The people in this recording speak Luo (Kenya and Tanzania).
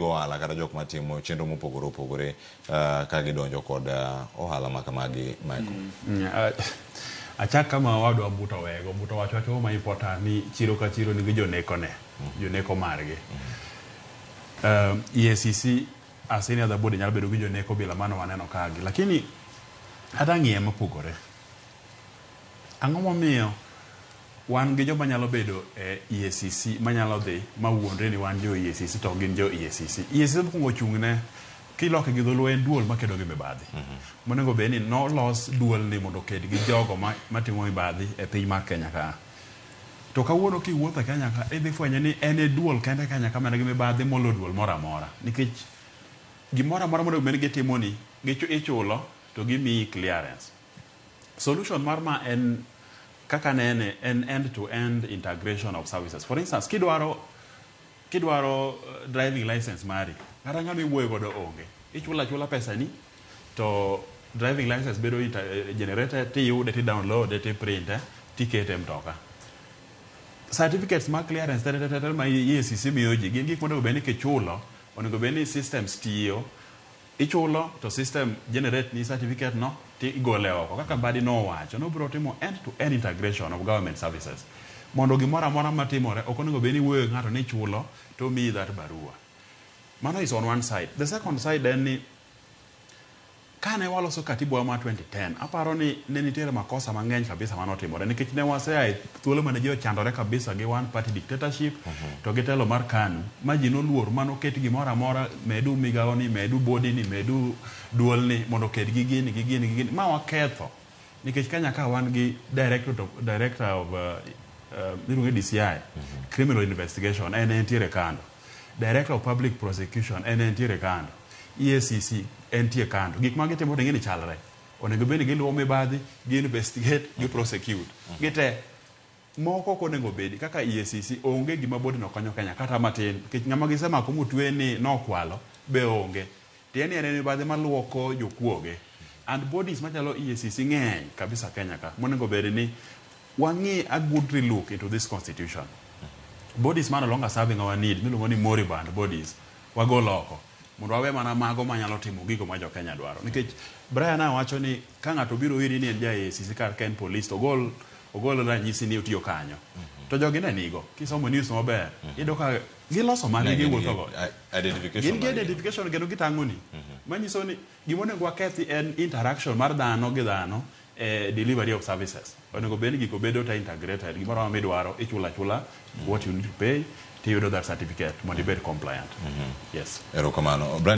Ohala kata jok matimo chenro mopogore opogore ka gidonjo kod ohala ma kamagi, Michael. Achak kama wadwa Mbuto wego. Mbuto wacho wach moro ma important ni chiro ka chiro nigi joneko ne, joneko margi. EACC as any other body nyalo bedo gi joneko bila mano waneno kagi. Lakini kata ng'iye mopogore. Ang'o momiyo wan gi joma nyalo bedo e EACC manyalo dhi mawuondre ni wan jo EACC to gin jo EACC. EACC mokwongo ochung' ne kiloke gi dholuo en duol makedo gi mibadhi. Monego bed ni nolos duol ni mondo oked gi jogo matimo mibadhi e piny mar Kenya ka. To kawuono kiwuotho e Kenya ka idhi fwenyo ni en e duol kende Kenya ka man gi mibadhi molo duol moro amora. Nikech gimoro amora monego bed ni gitimoni ichulo to gimiyi clearance. Solution mar ma en kaka nene en end to end integration of services. For instance, kidwaro driving license mari, kata ng'ama iwuoyo godo onge. Ichulo achula pesa ni to driving license bedo generated, tiyude, ti download, ti print, tikete e mtoka. Certificates mag clearance te te te ma EACC miyo ji gin gik monego bed ni kichulo, onego bed ni systems tiyo. Ichulo to system generate ni certificate no ti igole oko. Kaka Mbadi nowacho, nobiro timo end to end integration of government services. Mondo gimoro amora matimore ok onego bed ni iwuoyo gi ng'ato ni ichulo to omiyi that barua. Mano is on one side. The second side en ni kane waloso katiba wa mar 2010, aparo ni ne nitiere makosa mang'eny kabisa manotimore nikech ne wasea e thuolo mane ji ochandore kabisa gi one party dictatorship to gi telo mar KANU ma ji noluor manoket gimoro amora, medu migawo ni, medu body ni, medu duol ni mondo oked gi gini gi gini gi gini ma waketho nikech Kenya ka wan gi director of iluonge DCI, criminal investigation, en entiere kando, director of public prosecution en entiere kando, EACC entie kando. Gik ma gitimo to ing'e ni chalre. Onego bed ni giluwo mibadhi, gi investigate, gi prosecute gite. Moko ok onego bedi kaka EACC. Onge gima body no konyo Kenya kata matin nikech ng'ama gisemako motwe ni nokwalo be onge. Tiende ni en mibadhi maluoko jokuoge. And bodies machalo EACC ng'eny kabisa Kenya ka monego bed ni wang'i a good relook into this constitution. Bodies ma no longer serving our need miluongo ni moribund bodies wagol oko mondo wawe mana mago manyalo timo gigo ma jo Kenya dwaro. Nikech Brian a wacho ni ka ng'ato biro iri ni en ja EACC kar ka en police to ogol ranyisi ni otiyo kanyo. To jogi ne nigo. Kisomo news maber, iyudo ka giloso margi giwuotho go. Identification Gin gi margi. identification kendo gitang'oni. Manyiso ni gima onego wakethi en interaction mar dhano gi dhano e delivery of services. Onego bed ni gigo bedo te integrated. Gimoro amora midwaro ichulo achula what you need to pay tiyudo that certificate mondo ibed compliant. Yes. Erokamano. Brian.